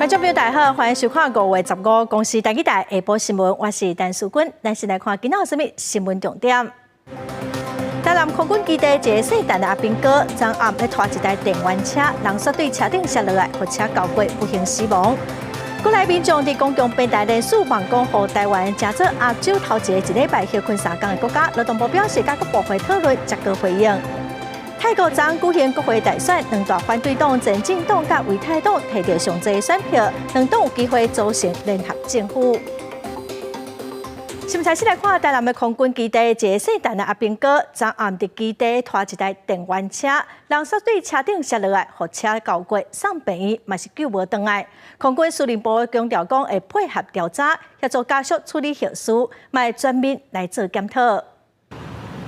觀眾朋友大家好，歡迎收看5月15公視台語台下晡新聞，我是陳淑君。咱先來看今仔有啥物新聞重點。台南空軍基地一个姓陳的阿兵哥，昨暗咧拖一台電源車，人煞對車頂摔落來，予車鉤過，不幸死亡。國內民眾佇公共平台連續網講，予台灣成做亞洲頭一个一禮拜歇睏三工的國家。勞動部表示，佮各部會討論，才閣回應。泰國昨舉行國會大選，兩大反對黨前進黨佮為泰黨提著上濟選票，兩黨有機會組成聯合政府。新聞開始來看，台南的空軍基地一个姓陳的阿兵哥，昨暗佇基地拖一台電源車，人煞對車頂摔落來，予車鉤過，送病院嘛是救無轉來。空軍司令部強調講，會配合調查，協助家屬處理後事，嘛會全面來做檢討。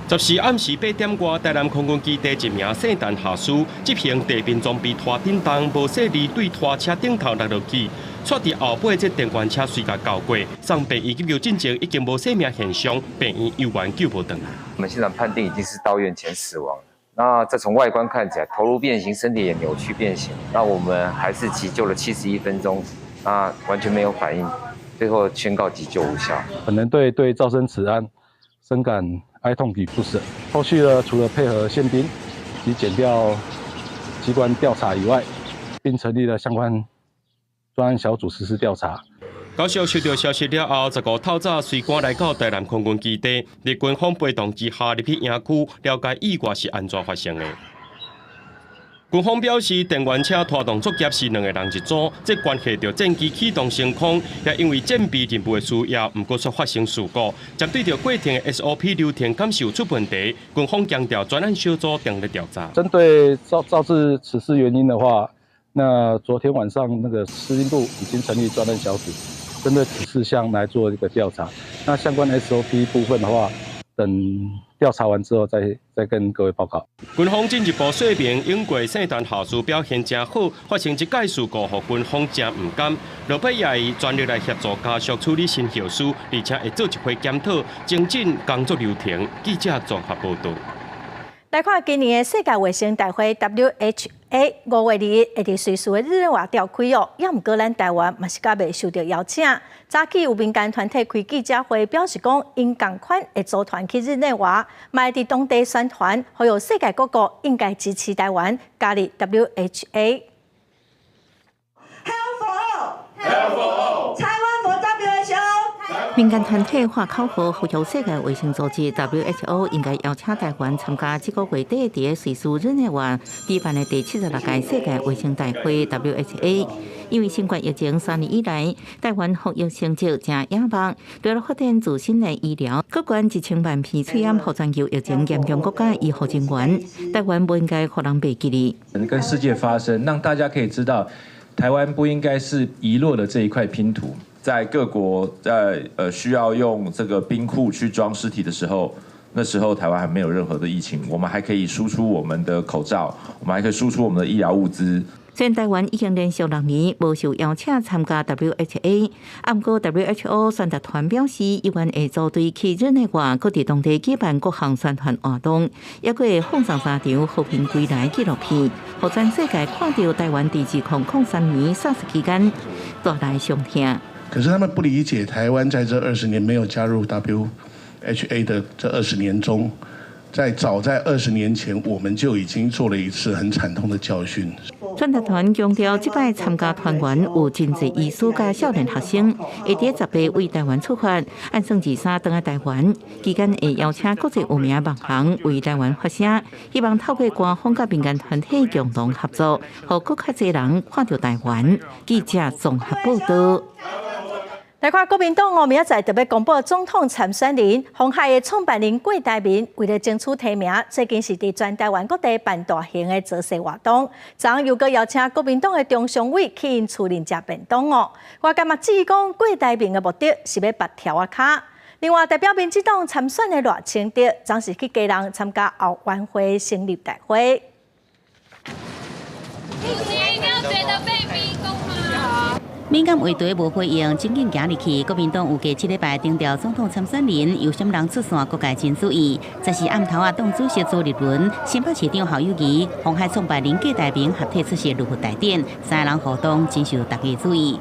14暗時8點外，台南空軍基地一名姓陳下士執行地面裝備拖頂動，無細膩對拖車頂頭落落去，煞佇後尾這電源車隨共鉤過，送病院急救進前已經無生命現象，病院猶原救無轉來。我們現場判定已經是到院前死亡。那再從外觀看起來，頭顱變形，身體也扭曲變形。那我們還是急救了71分鐘，那完全沒有反應，最後宣告急救無效。本人對造成此案深感哀痛與不捨。後續呢，除了配合憲兵及檢調機關調查以外，並成立了相關專案小組實施調查。家屬收到消息了後，15透早隨趕來到台南空軍基地，佇軍方陪同之下入去營區，了解意外是按怎發生的。軍方表示，電源車拖動作業是兩個人一組，這關係著戰機啟動升空，也因為戰備任務的需要，毋過煞發生事故。針對著過程的 SOP 流程，敢是有出問題？軍方強調，專案小組正咧調查。針對造致此事原因的話，那昨天晚上那個司令部已經成立專案小組，針對此事項來做一個調查。那相關 SOP 部分的話，等調查完之後再跟各位報告。軍方進一步說明，永過姓陳下士表現誠好，發生這擺事故，予軍方誠毋甘。落尾也會全力來協助家屬處理身後事，而且會做一回檢討，精進工作流程。記者綜合報道。來看今年的世界衛生大會 WHA 5月21會佇瑞士的日內瓦召開哦，猶毋過咱台灣嘛是猶未受著邀請。早起有民間團體開記者會，表示講，𪜶仝款會組團去日內瓦，嘛會佇當地宣傳，呼籲世界各國應該支持台灣加入 WHA。 Health for all, Health for all, Taiwan for WHO。民間團體喊口號，呼籲世界衛生組織 WHO 應該邀請台灣參加這個月底佇瑞士日內瓦舉辦的第76屆世界衛生大會 WHA。因為新冠疫情3年以來，台灣防疫成績誠耀目，除了發展自身的醫療，閣捐1000萬片喙罨予全球疫情嚴重國家醫護人員。台灣無應該予人袂記得。跟世界發聲，讓大家可以知道，台灣不應該是遺落的這一塊拼圖。在各國在需要用這個冰庫去裝屍體的時候，那時候台灣還沒有任何的疫情，我們還可以輸出我們的口罩，我們還可以輸出我們的醫療物資。雖然台灣已經連續6年無受邀請參加 WHA，毋過 WHO 宣達團表示，猶原會組隊去日內瓦，閣佇當地舉辦各項宣傳活動，抑閣會放送三場和平歸來紀錄片，予全世界看著台灣佇2003年 SARS 期間帶來傷痛。可是他們不理解，台灣在這二十年沒有加入 WHA 的這二十年中，在早在20年前，我們就已經做了一次很慘痛的教訓。宣達團強調，這擺參加團員有真濟醫師佮少年學生，會佇18為台灣出發，按算23轉來台灣，期間會邀請國際有名網紅為台灣發聲，希望透過官方佮民間團體共同合作，予閣較濟人看著台灣。記者綜合報道。來看國民黨哦，明仔載著欲公布總統參選人，鴻海的創辦人郭台銘為了爭取提名，最近是佇全台灣各地辦大型的造勢活動。昨昏又閣邀請國民黨的中常委去𪜶厝裡食便當哦。外界嘛質疑講，郭台銘的目的是欲拔柱仔跤。另外，代表民進黨參選的賴清德，昨是去基隆參加後援會成立大會。你一定要覺得被逼宮嗎？敏感話題無回應，真緊行入去。國民黨預計這禮拜徵調總統參選人，由啥物人出線，各界真注意。這是暗頭仔黨主席朱立倫、新北市長侯友宜、鴻海創辦人郭台銘合體出席鹿佛大典，三个人互動真受大家注意。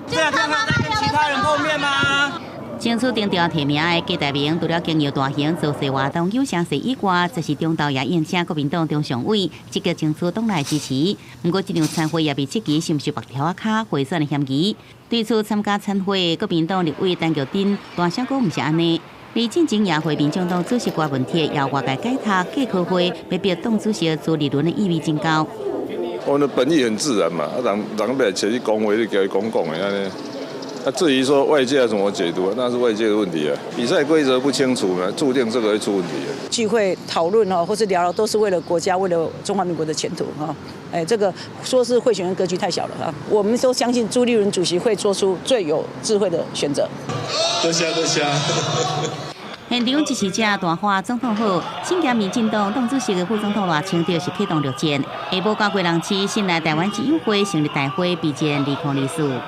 這兩天還在跟其他人碰面嗎？爭取徵調提名的郭台銘，除了經營大型造勢活動有聲勢以外，這是中道也應請國民黨中常委積極爭取黨內支持。毋過，這場餐會也被質疑是毋是縛柱仔跤賄選的嫌疑。對此，參加餐會國民黨立委陳菊貞大聲講毋是按呢。李進前也會民眾黨主席郭文鐵，也外界解讀郭科會欲逼黨主席朱立倫的意味真高。我們的本意很自然嘛，人人欲來揣你講話，你共伊講講的按呢。那至於說外界要怎麼解讀，那是外界的問題啊。比賽規則不清楚呢，注定這個會出問題。聚會討論哦，或是聊聊，都是為了國家，為了中華民國的前途哈。哎，這個說是賄選格局太小了哈。我們都相信朱立倫主席會做出最有智慧的選擇。多謝多謝。現場支持者大喊總統好，新疆民進黨黨主席的副總統賴清德是啟動陸戰，下晡到基隆市信賴台灣之友會成立大會備戰2024。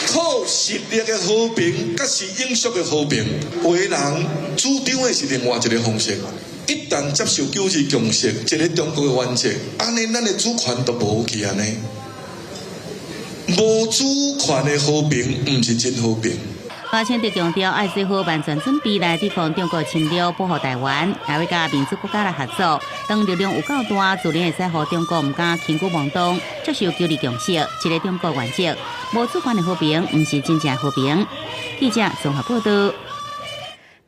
靠實力的和平，才是永續的和平。有的人主張的是另外一個方式，一旦接受九二共識，一個中國的原則，按呢咱的主權就無去按呢。無主權的和平，毋是真和平。賴清德強調，愛做好萬全準備來抵抗中國侵略，保護台灣，也會佮民主國家來合作。當力量有夠大，自然會使予中國毋敢輕舉妄動，接受九二共識，一個中國原則。無主權的和平，毋是真正和平。記者綜合報道。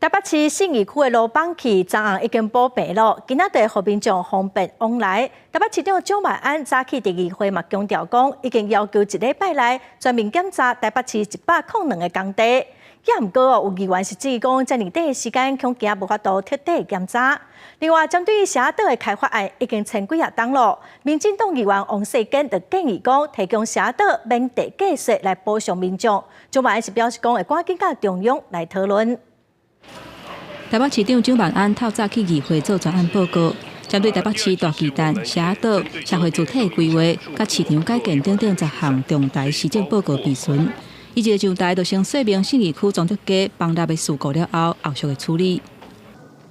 台北市信義區的路崩去，昨暗已經補平咯。今仔日予民眾方便往來。台北市長蔣萬安早起佇議會嘛強調講，已經要求一禮拜內全面檢查台北市102個工地。也毋過哦，有議員是質疑講，遮爾短的時間恐驚無法度徹底檢查。另外，針對社仔島的開發案已經千幾仔冬咯，民進黨議員王世堅就建議講，提供社仔島免地價稅來補償民眾。蔣萬安是表示講，會趕緊佮中央來討論。台北市長蔣萬安透早去議會做專案報告，針對台北市大巨蛋、社仔島、社會住宅規劃、佮市場改建等等十項重大施政報告備詢。伊一个上台就先說明信義區崇德街崩塌的事故了後，後續的處理。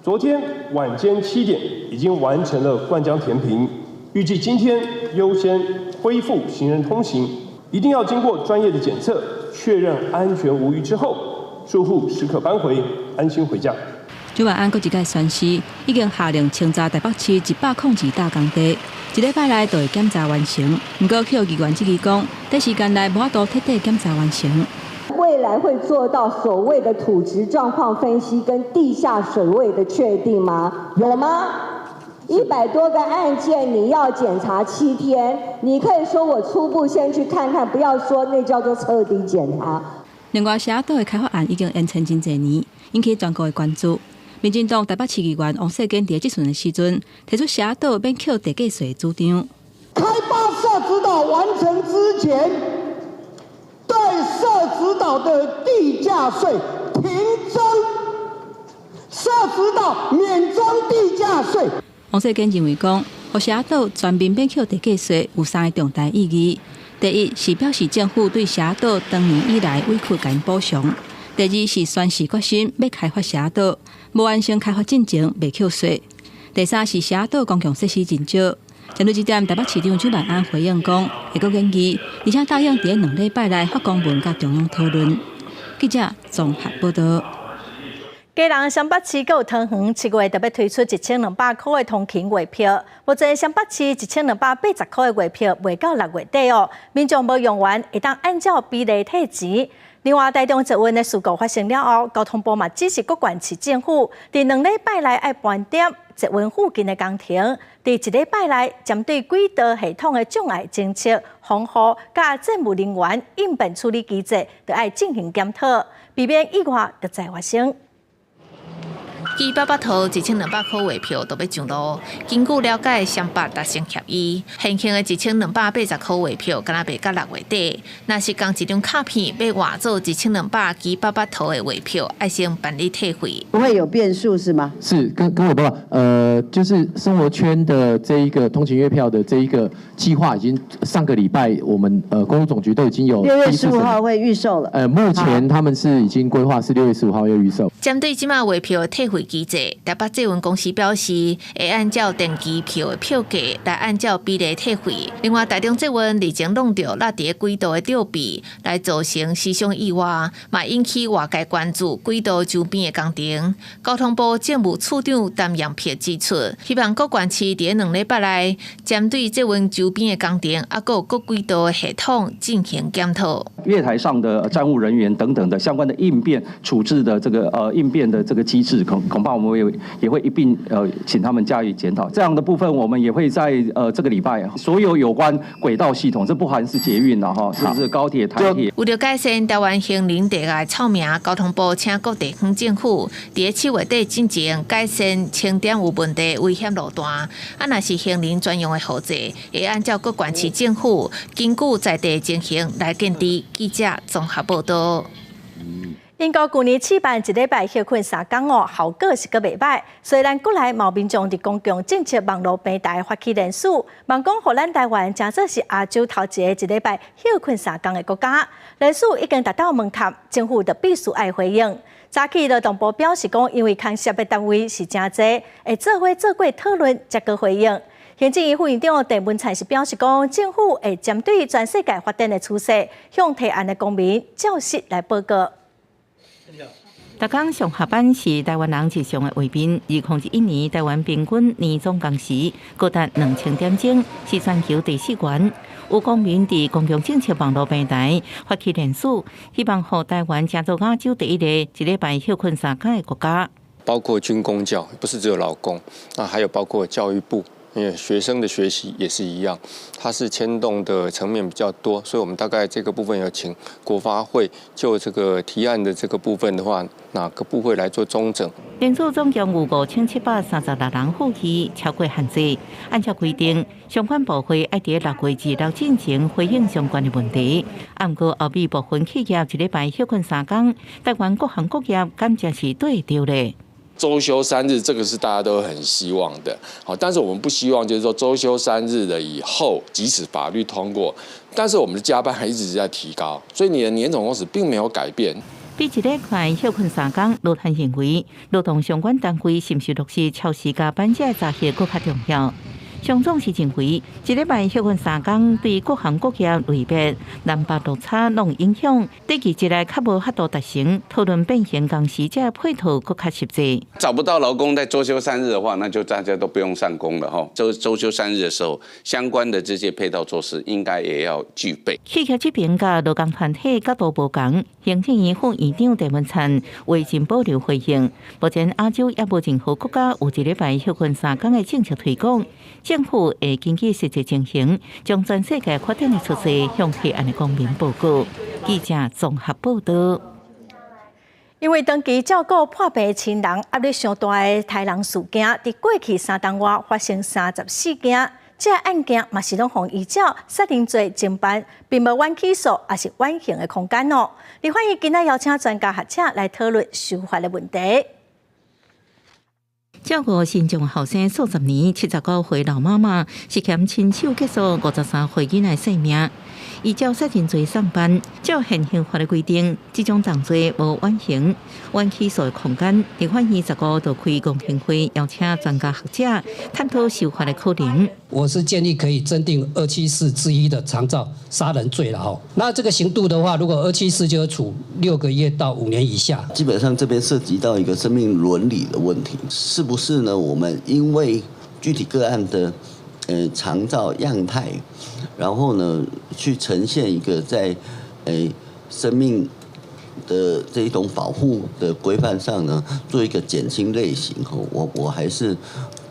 昨天晚間7點已經完成了灌漿填平，預計今天優先恢復行人通行，一定要經過專業的檢測，確認安全無虞之後，住戶始可搬回，安心回家。蔣萬安閣一擺宣示，已經下令清查台北市102大工地，一禮拜內就會檢查完成。毋過，予議員質疑講，短時間內無法度徹底檢查完成。未來會做到所謂的土質狀況分析跟地下水位的確定嗎？有嗎？100多個案件你要檢查7天，你可以說我初步先去看看，不要說那叫做徹底檢查。另外，社仔島的開發案已經延遲真濟年，引起全國的關注。民進黨台北市議員王世堅佇質詢的時陣，提出社仔島免扣地價稅的主張。開發社子島完成之前，對社子島的地價稅停徵，社子島免徵地價稅。王世堅認為講，予社仔島全面免扣地價稅有三个重大意義。第一是表示政府對社仔島長年以來委屈共𪜶補償；第二是宣示決心欲開發社仔島，無完成開發進前袂扣稅；第三是社仔島公共設施真少。針對這點，台北市長蔣萬安回應講，會閣研議，而且答應佇2禮拜內發公文佮中央討論。記者綜合報道。基隆雙北市閣有桃園7月特別推出1200箍的通勤月票，目前雙北市1280塊的月票賣到6月底哦，民眾無用完會當按照比例退錢。另外，台中捷運的事故發生了後，交通部嘛指示各縣市政府，佇2禮拜內愛盤點捷運附近的工程，佇一禮拜內針對軌道系統的障礙偵測、防護、佮站務人員應變處理機制，都愛進行檢討，避免意外閣再發生。基八八套1200箍月票都欲上路。根據了解，雙北達成協議，現行的1280箍月票，敢若賣到6月底。若是仝一張卡片欲換做1200基八八套的月票，愛先辦理退費。不會有變數是嗎？是，跟我報告，就是生活圈的這一個通勤月票的這一個計劃，已經上個禮拜我們公路總局都已經有6月15號會預售了。目前他們是已經規劃是6月15號要預售。針對這馬月票的退費機制，台北捷運公司表示，會按照電機票的票價來按照比例退費。另外，台中捷運日前弄著落佇軌道的吊臂，來造成死傷意外，嘛引起外界關注軌道周邊的工程。交通部政務處長陳揚柏指出，希望各縣市佇2禮拜內，針對捷運周邊的工程，抑閣有各軌道的系統進行檢討。月台上的站務人員等等的相關的應變處置的這個應變的這個機制，恐怕我們也會一併請他們加以檢討。這樣的部分，我們也會在這個禮拜，所有有關軌道系統，這不含是捷運啦，哈，是不是高鐵、台鐵？為著改善台灣行人地的臭名，交通部請各地方政府佇7月底進前改善清點有問題危險路段。啊，若是行人專用的號誌，會按照各縣市政府根據在地情形來建置。記者綜合報道。英國舊年試辦一禮拜歇睏3工哦，效果是閣袂䆀。雖然國內嘛有民眾佇公共政策網路平台發起聯署，望講予咱台灣成做是亞洲頭一个一禮拜歇睏3工的國家。聯署已經達到門檻，政府就必須愛回應。早起勞動部表示講，因為牽涉的單位是誠濟，會做伙做過討論，才閣回應。行政院副院長鄭文燦是表示講，政府會針對全世界發展的趨勢，向提案的公民照實來報告。逐工上下班是台灣人日常的畫面。2011年，台灣平均年總工時高達2000點鐘，是全球第四懸。有公民佇公共政策網路平台發起聯署，希望予台灣成做亞洲第一個一禮拜歇睏3工的國家。包括軍公教，不是只有勞工，那還有包括教育部。因為學生的學習也是一樣，它是牽動的層面比較多，所以我們大概這個部分有請國發會就這個提案的這個部分的話，哪個部會來做綜整？聯署總共有5736人呼籲，超過限制。按照規定，相關部會愛佇6月26進前回應相關的問題。毋過後尾部分企業一禮拜歇睏3工，台灣各行各業敢誠是對著咧。週休3日，這個是大家都很希望的，好，但是我們不希望就是說週休三日了以後，即使法律通過，但是我們的加班還一直在提高，所以你的年總工時並沒有改變。比一禮拜歇睏3工，盧談認為勞動相關單位是毋是落實超時加班這個查核閣較重要。商總是認為，一禮拜歇睏3工對各行各業類別南北落差攏有影響，短期之內較無法度達成討論變形工時這配套閣較實際。找不到勞工在週休三日的話，那就大家都不用上工了哈。週休三日的時候，相關的這些配套措施應該也要具備。企業這邊佮勞工團體角度無仝，行政院副院長鄭文燦未盡保留回應。目前亞洲猶無任何國家有一禮拜歇睏3工的政策推廣。政府會根據實際情形，將全世界發展的趨勢向提案的公民報告。記者綜合報道。因為長期照顧破病親人，壓力傷大的刣人事件，佇過去3冬外發生34件，這案件嘛是攏予依照殺人罪偵辦，並無緩起訴，抑是緩刑的空間哦。立法院今仔邀請專家學者來討論修法的問題。照顧身障後生數十年，79歲老媽媽涉嫌親手結束53歲囡仔性命。依照殺人罪送辦，照現行法的規定，這種重罪無緩刑、緩起訴的空間。立法院15就開公聽會，邀請專家學者探討修法的可能。我是建議可以增訂274之1的長照殺人罪了哈。那這個刑度的話，如果二七四就處6個月到5年以下。基本上這邊涉及到一個生命倫理的問題，是不是呢？我們因為具體個案的長照樣態，然後呢，去呈現一個在生命的這一種保護的規範上呢，做一個減輕類型，我還是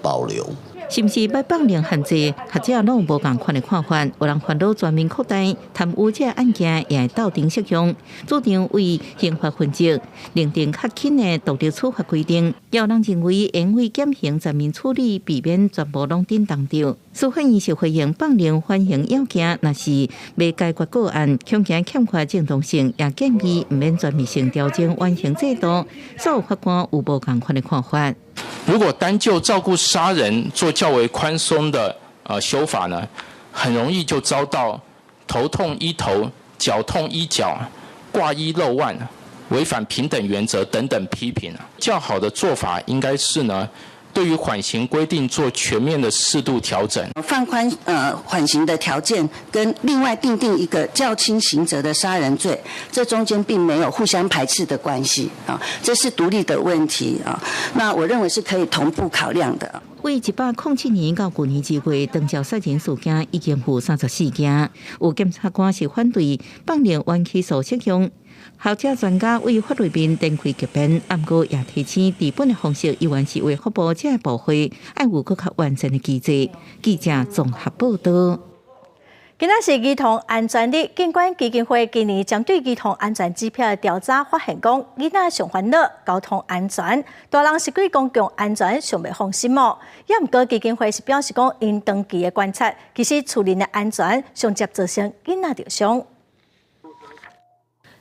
保留。是毋是欲放任限制？學者攏無仝款的看法。有人煩惱全面擴大貪污這案件也會鬥陣適用，主張為刑法分則擬定較緊的道德處罰規定。也有人認為應為減刑全面處理，避免全部攏叮當著。司法院是回應放任緩刑要件，若是欲解決個案，恐驚欠缺正當性，也建議毋免全面性調整緩刑制度。所有法官有無仝款的看法。如果單就照顧殺人做較為寬鬆的修法呢，很容易就遭到頭痛醫頭、腳痛醫腳、掛一漏萬、違反平等原則等等批評。較好的做法應該是呢，對於緩刑規定做全面的適度調整，放寬緩刑的條件，跟另外訂定一個較輕刑責的殺人罪，這中間並沒有互相排斥的關係啊，這是獨立的問題啊。那我認為是可以同步考量的。為107年到舊年2月，長照殺人事件已經有34件，有檢察官是反對放任緩起訴適用。學者專家為法律面展開激辯，毋過也提醒治本的方式依然是衛福部這个部會愛有閣較完善的機制。記者綜合報道。今仔是兒童安全日，警管基金會今年針對兒童安全指標的調查，發現講囡仔上煩惱交通安全，大人是對公共安全上袂放心哦。也毋過基金會是表示講，𪜶長期的觀察，其實厝內的安全上捷造成囡仔著傷。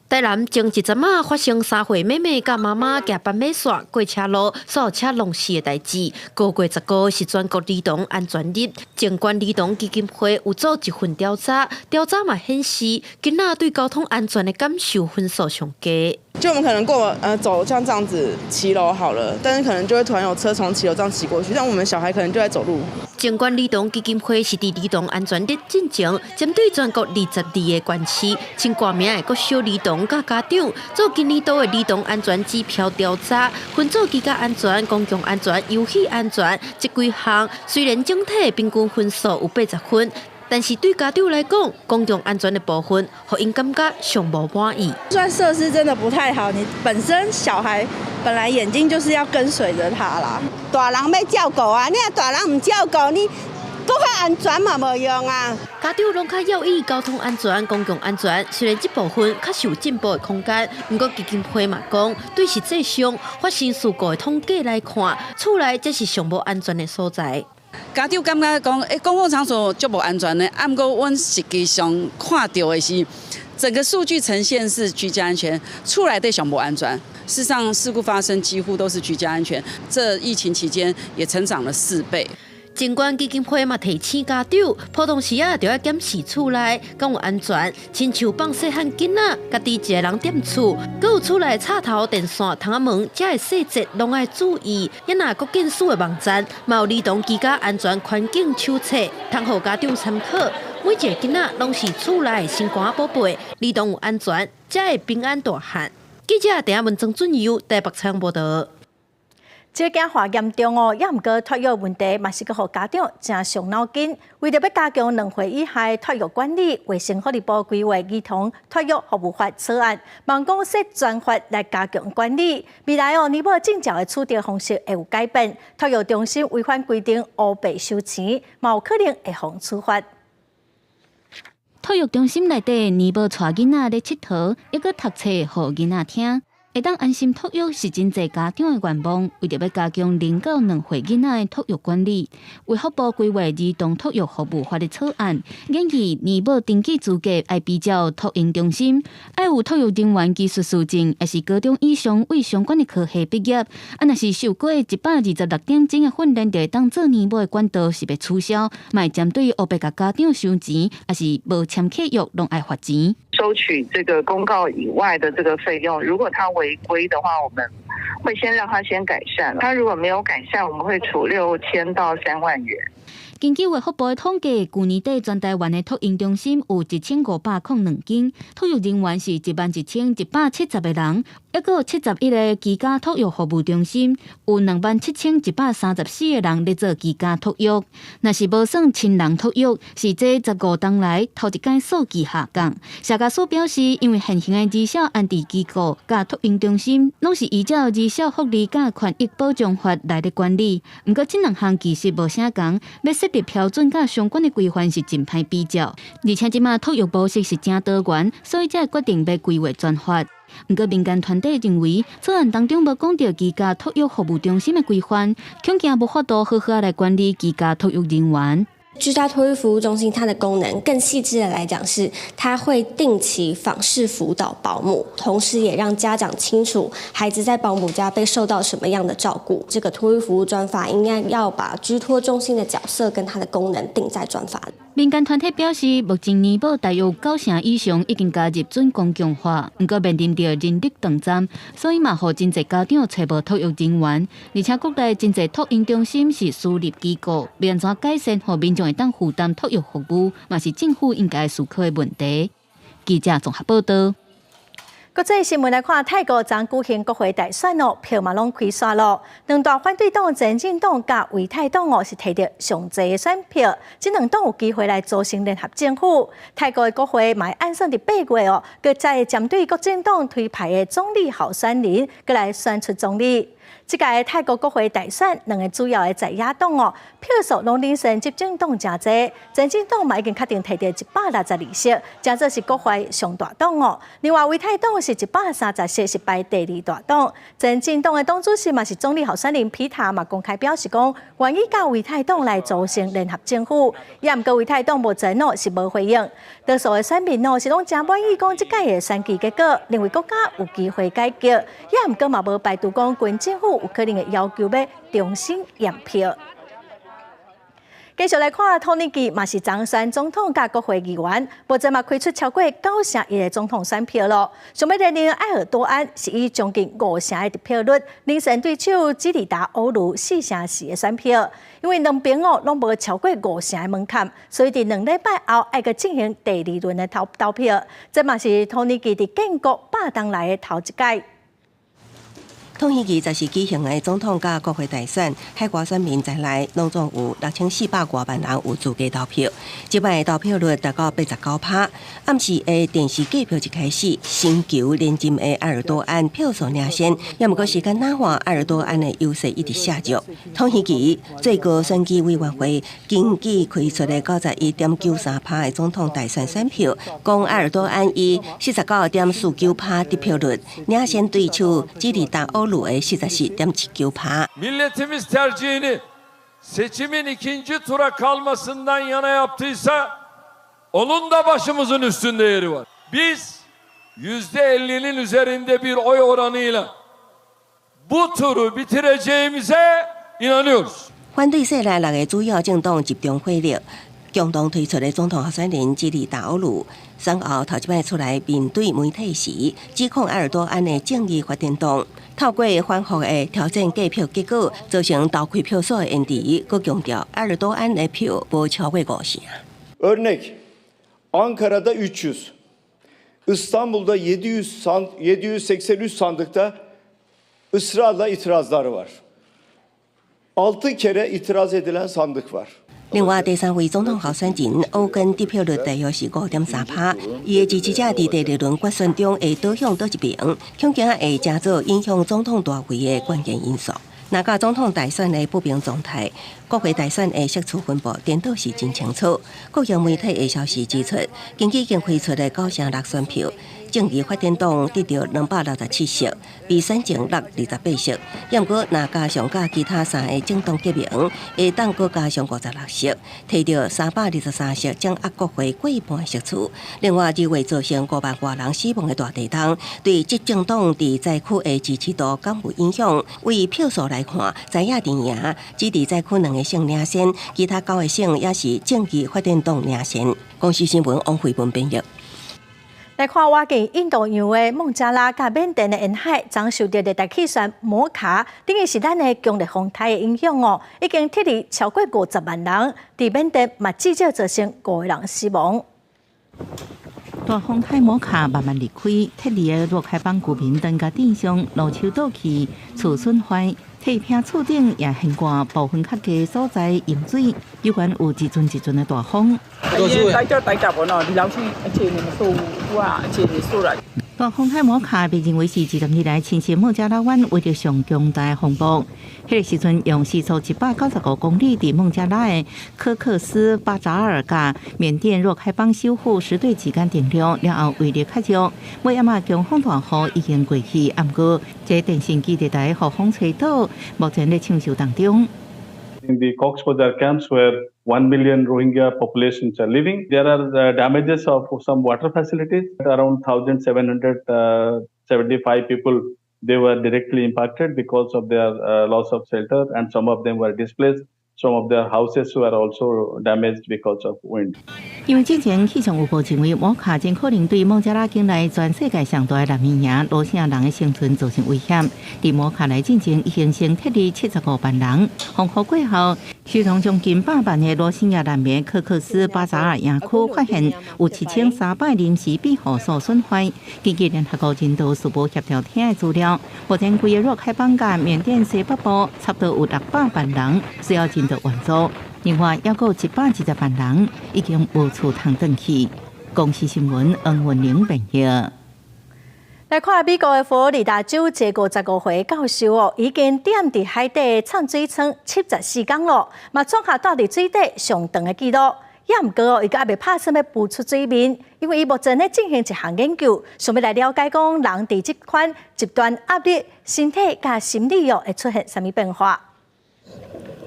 台南前一陣仔發生3歲妹妹佮媽媽行斑馬線過車路，所有車挵死的代誌。5月15是全國兒童安全日，靜觀兒童基金會有做一份調查，調查嘛顯示，囡仔對交通安全的感受分數上低。就我們可能過走像這樣子騎樓好了，但是可能就會突然有車從騎樓這樣騎過去，但我們小孩可能就在走路。靜觀兒童基金會是佇兒童安全日進前，針對全國22個縣市，穿掛名的國小兒童佮家長，做今年度的兒童安全指標調查，分做居家安全、公共安全、遊戲安全這幾項。雖然整體平均分數有80分，但是對家長來講，公共安全的部分，予𪜶感覺上無滿意。算設施真的不太好，你本身小孩本來眼睛就是要跟隨着他啦。大人欲照顧啊，你若大人毋照顧，你閣較安全嘛無用啊。家長攏較要意交通安全、公共安全，雖然這部分確實有進步的空間，毋過基金會嘛講，對實際上發生事故的統計來看，厝內才是上無安全的所在。家長感覺講，欸，公共場所足無安全的，啊，毋過阮實際上看著的是，整個數據呈現是居家安全，厝內底上無安全。事實上，事故發生幾乎都是居家安全。這疫情期間也成長了4倍。盡管基金會嘛提醒家長，普通時仔就愛檢視厝內敢有安全，親像放細漢囡仔，家己一个人踮厝，閣有厝內插頭、電線、窗仔門，這个細節攏愛注意。也若國健署的網站，嘛有兒童居家安全環境手冊，通予家長參考。每一個囡仔攏是厝內的心肝寶貝，兒童有安全，才會平安大漢。記者鄭文曾俊佑台北採訪報導。這件話嚴重哦，也毋過托育問題嘛是閣予家長誠傷腦筋。為著欲加強2歲以下托育管理，衛生福利部規劃兒童托育服務法草案，望講設專法來加強管理。未來哦，年母證照的取得方式會有改變，托育中心違反規定烏白收錢，嘛有可能會予處罰。托育中心內底，年母帶囡仔咧𨑨迌，抑閣讀冊予囡仔聽。會當安心托育是真濟家長的願望。為著欲加強0到2歲囡仔的托育管理，衛福部規劃兒童托育服務法的草案，建議年母登記資格愛比照托嬰中心，愛有托育人員技術師證，抑是高中以上為相關的科系畢業。啊，若是受過126點鐘的訓練，就會當做年母的管道是欲取消，嘛會針對烏白共家長收錢，抑是無簽契約攏愛罰錢。收取這個公告以外的這個費用，如果他違規的話，我們會先讓他先改善。他如果沒有改善，我們會處6000到3萬元。根據衛福部的統計，舊年底全台灣的托嬰中心有1502間，托育人員是11,170個人，抑閣有71個居家托育服務中心，有27,134個人咧做居家托育。若是無算親人托育，是這15冬來頭一擺數據下降。社家署表示，因為現行的兒少安置機構佮托嬰中心，攏是依照兒少福利佮權益保障法來咧管理。毋過，這兩項其實無啥仝，欲設立標準佮相關的規範是真歹比較。而且，這馬托育模式是誠多元，所以才會決定欲規劃專法。毋過，民間團體認為，草案當中無講著居家托育服務中心的規範，恐驚無法度好好來管理居家托育人員。居家托育服務中心，它的功能更細緻的來講是，它會定期訪視輔導保姆，同時也讓家長清楚孩子在保姆家被受到什麼樣的照顧。這個托育服務專法應該要把居托中心的角色跟它的功能定在專法裡。民間團體表示，目前年保大約九成以上已經加入準公共化，毋過面臨著人力斷層，所以嘛，予真濟家長揣無托育人員。而且國內真濟托嬰中心是私立機構，欲按怎改善，予民眾會當負擔托育服務，嘛是政府應該思考的問題。記者綜合報道。國際新聞來看，泰國昨舉行國會大選哦，票嘛攏開煞囉。兩大反對黨前進黨佮為泰黨哦是提著上濟的選票，這兩黨有機會來組成聯合政府。泰國的國會嘛按算佇8月哦，閣再針對國政黨推派的總理候選人，閣來選出總理。這屆泰國國會大選，兩个主要的在野黨哦，票數攏領先執政黨誠濟，前進黨嘛已經確定提著162席，成做是國會上大黨哦。另外，為泰黨是130席，是排第二大黨。前進黨的黨主席嘛是總理候選人皮塔嘛公開表示講，願意佮為泰黨來組成聯合政府。也毋過為泰黨目前哦是無回應。多數的選民哦是攏誠滿意講這屆的選舉結果，認為國家有機會改革。也毋過嘛無排除講軍政府有可能會要求欲重新驗票。繼續來看，土耳其嘛是昨選總統佮國會議員，目前嘛開出超過9成1的總統選票囉。上欲連任埃爾多安是以將近5成的得票率，領先對手基里達歐盧4成4的選票。因為兩邊哦攏無超過五成的門檻，所以佇2禮拜後愛閣進行第二輪的投投票。這嘛是土耳其佇建國百冬來的頭一擺。土耳其十四舉行的總統佮國會大選，海外選民在內，攏總有6400外萬人有資格投票。這擺的投票率達到89%。暗時的電視計票一開始，尋求連任的埃爾多安票數領先，也毋過時間若緩，埃爾多安的優勢一直下降。土耳其最高選舉委員會根據開出的91.93%的總統大選選票，講埃爾多安以49.49%得票率領先對手基里達歐盧的44.19%。 Milletimiz tercihini seçimin ikinci tura kalmasından yana yaptıysa onun da başımızın üstünde yeri var. Biz %50'nin üzerinde bir oy oranıyla bu turu bitireceğimize inanıyoruz. 反對勢力六个主要政黨集中火力，共同推出的總統候選人基里達歐盧，選後頭一擺出來面對媒體時，指控埃爾多安的正義發展黨透過反覆的調整計票結果，造成投開票所的延遲，閣強調埃爾多安的票無超過5成。 Örnek Ankara'da 300, İstanbul'da 700 783 sandıkta ısrarla itirazlar var. 6 kere itiraz edilen sandık var. 另外，第三位總統候選人歐根得票率大約是5.3%，伊的支持者佇第二輪決選中會倒向佗一邊，恐驚會成做影響總統大位的關鍵因素。若佮總統大選的不明狀態，國會大選的席次分布顛倒是真清楚。國營媒體的消息指出，根據已經開出的9成6選票，正義發展黨得著267席，比選前落28席。毋過，若加上佮其他三个政黨結盟，會當閣加上56席，提著323席，掌握國會過半的席次。另外，2月造成5萬外人死亡的大地動，對執政黨佇災區的支持度敢有影響？為票數來看，在野陣營只佇災區兩個省領先，其他九個省也是正義發展黨領先。公視新聞王慧文編譯。來看倚近印度洋的孟加拉佮緬甸的沿海，昨受著熱帶氣旋摩卡，等於是咱的強烈風颱的影響哦，已經撤離超過50萬人，佇緬甸嘛至少造成五個人死亡。大風颱摩卡慢慢離開，撤離的若開邦居民轉共鎮上路樹倒去，厝損壞，鐵片厝頂也懸掛部分較低所在淹水，猶原有一陣一陣的大風。大風颱摩卡被認為是20年來侵襲孟加拉灣威力上強大的風暴。彼個時陣用時速195公里，佇孟加拉的科克斯巴扎爾佮緬甸若開邦首府實兌之間登陸，了後威力較弱。尾暗仔強風大雨已經過去，毋過這電信基地台予風吹倒，目前咧搶修當中。 In the Cox's Bazar camps where 1 million Rohingya populations are living, there are damages of some water facilities. Around 1,775 people, they were directly impacted because of their loss of shelter, and some of them were displaced. Some of their houses were also damaged because of wind. 因為之前氣象預報認為摩卡真可能對孟加拉境內全世界上大的難民營羅興亞人的生存造成危險。佇摩卡來進前已經先撤離75萬人，風雨過後，收容將近100萬的羅興亞難民科克斯巴扎爾營區發現有7300臨時庇護所損壞。根據聯合國人道事務協調廳的資料，目前規個若開邦佮緬甸西北部差不多有600萬人需要人道援助。另外，猶閣有120萬人已經無厝通轉去。公視新聞黃文玲編譯。來看美國的佛羅里達州這個55歲教授哦，已經踮佇海底藏水倉74工咯，嘛創下蹛佇水底上長的紀錄。也毋過哦，伊閣猶未拍算欲浮出水面，因為伊目前咧進行一項研究，想欲來了解講人佇這款極端壓力，身體佮心理哦會出現啥物變化。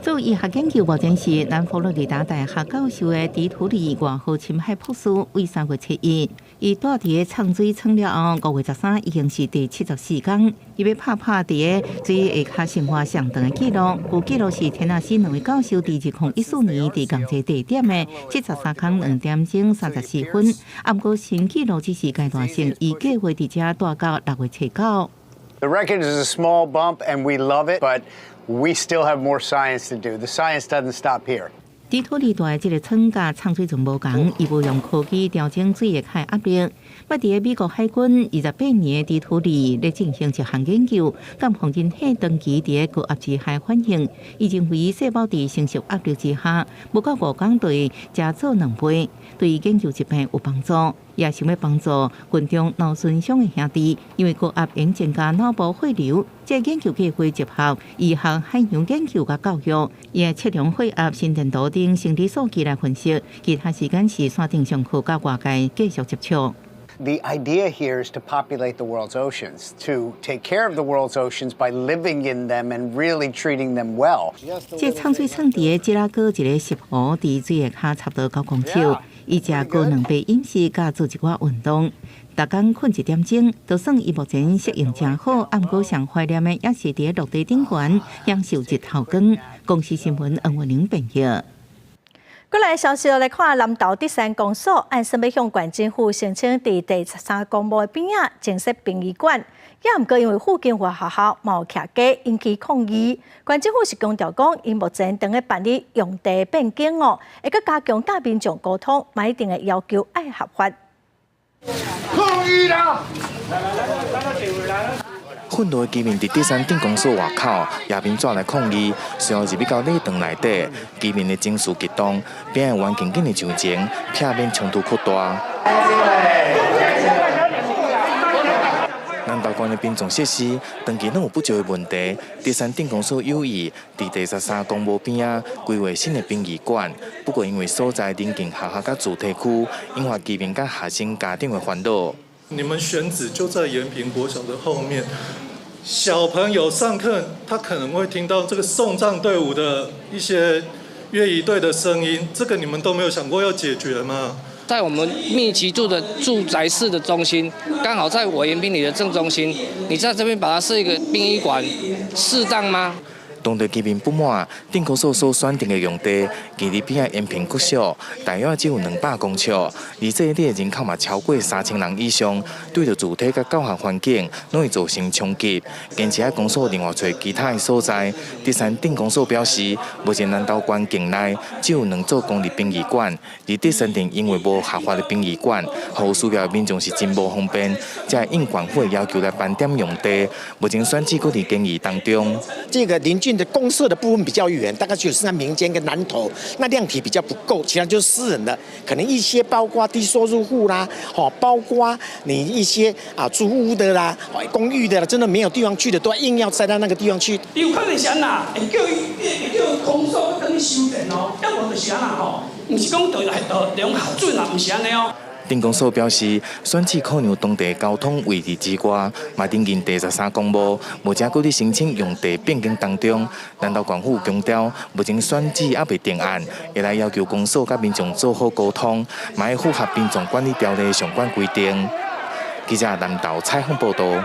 做醫學研究目前是南佛羅里達大學教授的迪圖里外號深海博士，為3月7日，伊蹛佇个藏水倉了後，5月13已經是第74工，伊欲拍破佇个水下跤生活上長的紀錄。舊紀錄是田納西兩位教授佇2014年佇仝一個地點的73工2點鐘34分，毋過新紀錄只是階段性，伊計劃佇遮蹛到6月9。 The record is a small bump, and we love it, but we still have more science to do. The science doesn't stop here. 迪托利蹛的這個倉佮藏水船無仝，伊無用科技調整水下跤壓力。捌佇个美國海軍28年的迪圖里咧進行一項研究，監控人體長期佇个高壓之下反應。伊認為細胞佇承受壓力之下，無夠5工對加做2倍，對研究疾病有幫助。也想欲幫助群眾腦損傷的兄弟，因為高壓會增加腦部血流。這個研究計劃結合醫學海洋研究佮教育，伊會測量血壓、心電圖等生理數據來分析。其他時間是線頂上課佮外界繼續接觸。 The idea here is to populate the world's oceans, to take care of the world's oceans by living in them and really treating them well. 這藏水倉佇个吉拉哥一个濕湖，佇水下跤差不多9公尺。伊食高兩倍飲食，佮做一寡運動，逐工睏一點鐘，就算伊目前適應誠好，毋過上懷念的也是佇陸地頂懸享受日頭光。公視新聞黃文玲編譯。過來消息來看，南投德山公所按算欲向縣政府申請，佇第十三公墓的邊仔增設殯儀館，也毋過因為附近有學校嘛有徛家引起抗議。縣政府是強調講，𪜶目前正咧辦理用地變更哦，會閣加強佮民眾溝通，嘛一定會要求愛合法。抗議啦！憤怒的居民佇德山鎮公所外口攑面紙來抗議，隨後入去到禮堂內底，居民的情緒激動，邊仔環境緊的上前，避免衝突擴大。南投縣的殯葬設施長期攏有不足的問題，德山鎮公所有意佇第十三公墓邊仔規劃新的殯儀館，不過因為所在鄰近學校佮住宅區，引發居民佮學生家長的煩惱。你們選址就在延平國小的後面，小朋友上課，他可能會聽到這個送葬隊伍的一些樂儀隊的聲音，這個你們都沒有想過要解決嗎？在我們密集住的住宅式的中心，剛好在委員殯裡的正中心，你在這邊把它設一個殯儀館，適當嗎？當地居民不滿，鎮公所所選定的用地，距離邊仔延平國小大約只有200公尺，而這裡的人口嘛超過3000人以上，對著住宅佮教學環境攏會造成衝擊。堅持愛公所另外揣其他的所在。德山鎮公所表示，目前南投縣境內只有兩座公立殯儀館，而德山鎮因為無合法的殯儀館，予需要的民眾是真無方便，才會應縣府的要求來盤點用地。目前選址閣佇研議當中。這個鄰近的公設的部分比較遠，大概就剩下民間跟南投，那量體比較不夠，其他就是私人的，可能一些包括低收入戶啦，吼，包括你一些啊租屋的啦、公寓的啦，真的沒有地方去的，都硬要塞到那個地方去。有可能是按怎，會叫伊會叫公所轉去修電哦，抑無就是按怎吼，毋是講就來就用核准啊，毋是按呢哦。鎮公所表示，選址考量當地交通位置之外，嘛臨近第13公墓，目前閣佇申請用地變更當中。南投縣府強調，目前選址猶未定案，會來要求公所佮民眾做好溝通，嘛欲符合殯葬管理條例相關規定。記者南投採訪報道。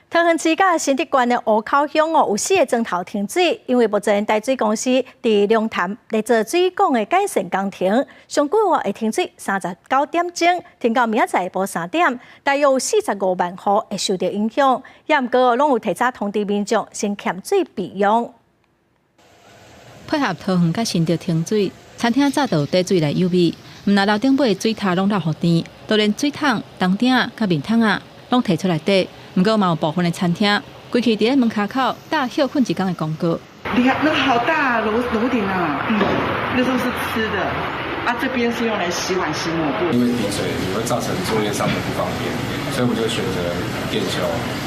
桃園市佮新竹縣的湖口鄉哦，有4個鐘頭停水，因為目前台水公司佇龍潭咧做水管的改善工程，上久會停水39點鐘，停到明仔載下晡3點，大約有45萬戶會受著影響。也毋過攏有提早通知民眾先欠水備用。配合桃園佮新竹停水，餐廳早就有貯水來預備，毋但樓頂尾水塔攏漏予甜，就連水桶、筒鼎佮麵桶仔攏提出來貯。毋過嘛有部分的餐廳，規氣佇咧門跤口搭歇睏一工的廣告。你看那個好大樓樓頂啊，那時候是吃的，啊，這邊是用來洗碗洗抹布。因為停水也會造成作業上的不方便，所以我們就選擇電修，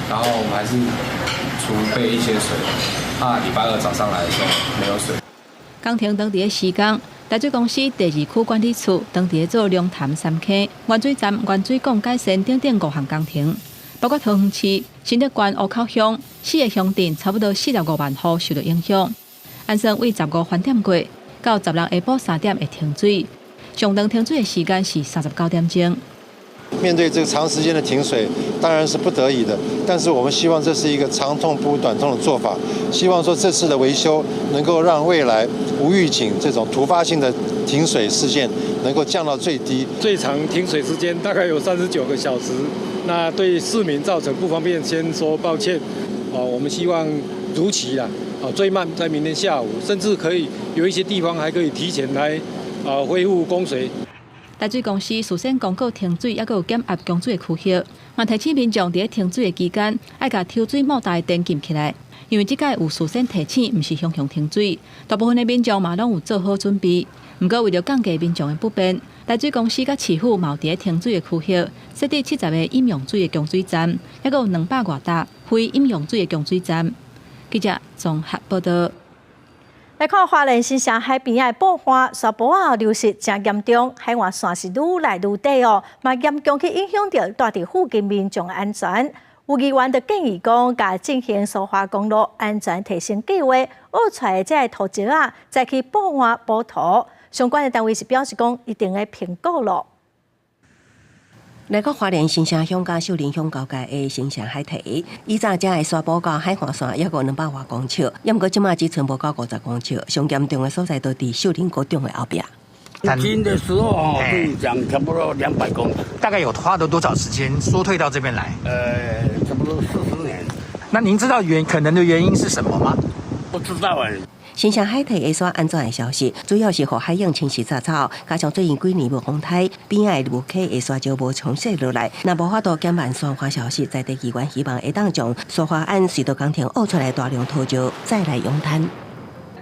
然後我們還是儲備一些水，怕禮拜二早上來的時候沒有水。工程當地的時間，台水公司第二區管理處當地做龍潭三溪原水站原水管改善等等五項工程。包括桃園市、新竹縣湖口鄉四个鄉鎮，差不多45萬戶受著影響。按算對15翻點過到16下晡3點會停水，上長停水的時間是39點鐘。面對這個長時間的停水，當然是不得已的，但是我們希望這是一個長痛不如短痛的做法，希望說這次的維修能夠讓未來無預警這種突發性的停水事件能夠降到最低。最長停水時間大概有39個小時。那對市民造成不方便，先說抱歉。哦，我們希望如期啦，哦，最慢在明天下午，甚至可以有一些地方還可以提前來啊恢復供水。台水公司事先公告停水，抑閣有減壓供水的區域，嘛提醒民眾佇咧停水的期間，愛共抽水莫達的電禁起來，因為這擺有事先提醒，毋是雄雄停水，大部分的民眾嘛攏有做好準備。毋過為著降低民眾的不便，台水公司佮市府嘛有佇咧停水的區域設置70個飲用水的供水站，抑閣有200外搭非飲用水的供水站。記者綜合報道。來看花蓮新城海邊的布岸，沙埔仔流失誠嚴重，海岸線是愈來愈短哦，嘛嚴重去影響著蹛佇附近民眾的安全。有議員就建議講，共進行蘇花公路安全提升計劃，挖出來的這个土石仔，再去布岸補土。相關的單位是表示講，一定會評估囉。來到花蓮新城鄉佮秀林鄉交界的新城海堤，以早遮的沙埔到海岸線抑閣有200外公尺，抑毋過這馬只賰無夠50公尺，上嚴重的所在都佇秀林國中的後壁。停的時候哦，就講差不多200公尺。大概有花了多少時間縮退到這邊來？差不多40年。那您知道可能的原因是什麼嗎？不知道哎。新城海堤的沙按怎會消失，主要是予海湧侵蝕雜草，加上最近幾年無風颱，邊仔的霧溪的沙石無沖洗落來，若無法度減慢沙岸消失，在地議員希望會當將蘇花岸隧道工程挖出來大量土石，再來養灘。